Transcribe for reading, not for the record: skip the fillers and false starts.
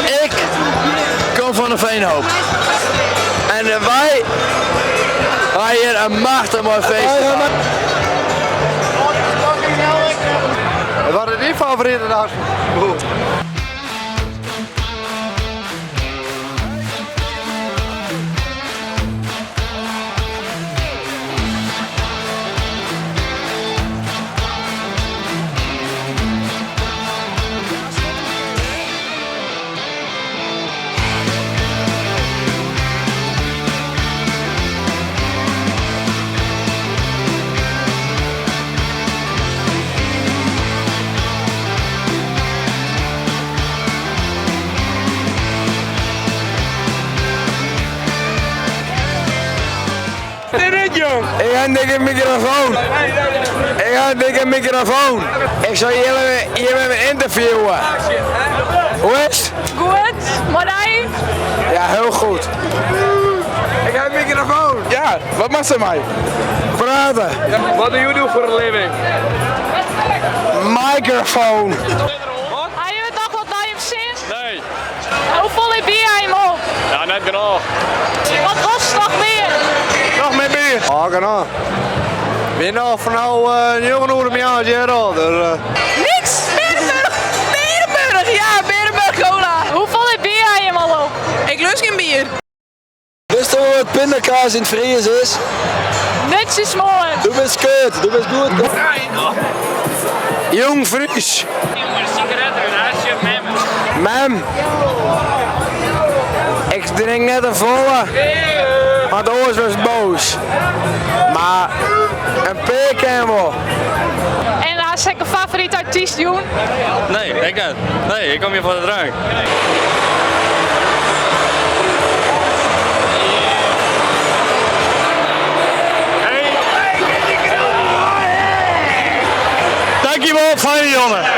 Ik kom fan de Veenhoop. En wy ha hjir in machtich moai feest. Wat is dyn favorite dag? Ik ha in dikke microfoon. Ik ha in dikke microfoon. Ik sil jille even ynterviewe. Hoe is it? Goed, mei dy? Ja, hiel goed. Ik ha in microfoon. Ja, wat moatst dermei? Prate. What do you do for a living? Microfoon. Ha je it noch wat nei jim sin? Nee. Hoefolle bier ha jim op? Ja, net genôch. Wat wolst noch mear? Noch mear bier. Oh, genôch. Bin al fan no njoggen oere moarns hjir al. Dus, Niks! Bearenburch! Bearenburch! Ja, Bearenburch cola. Hoefolle bier ha jim al op? Ik lust gjin bier. Witsto wol wat pindakaas yn it Fries is? Nutsjesmoar. Do bist kut, do bist goed. Jong Fries. Mem. Ik drink net in folle, want oars wurdst boas. Mar in pear kin wol. En hast ek in favorite artyst jûn? Nee, ik net. Nee, ik kom hjir foar de drank. Dankjewol, fijne jongen.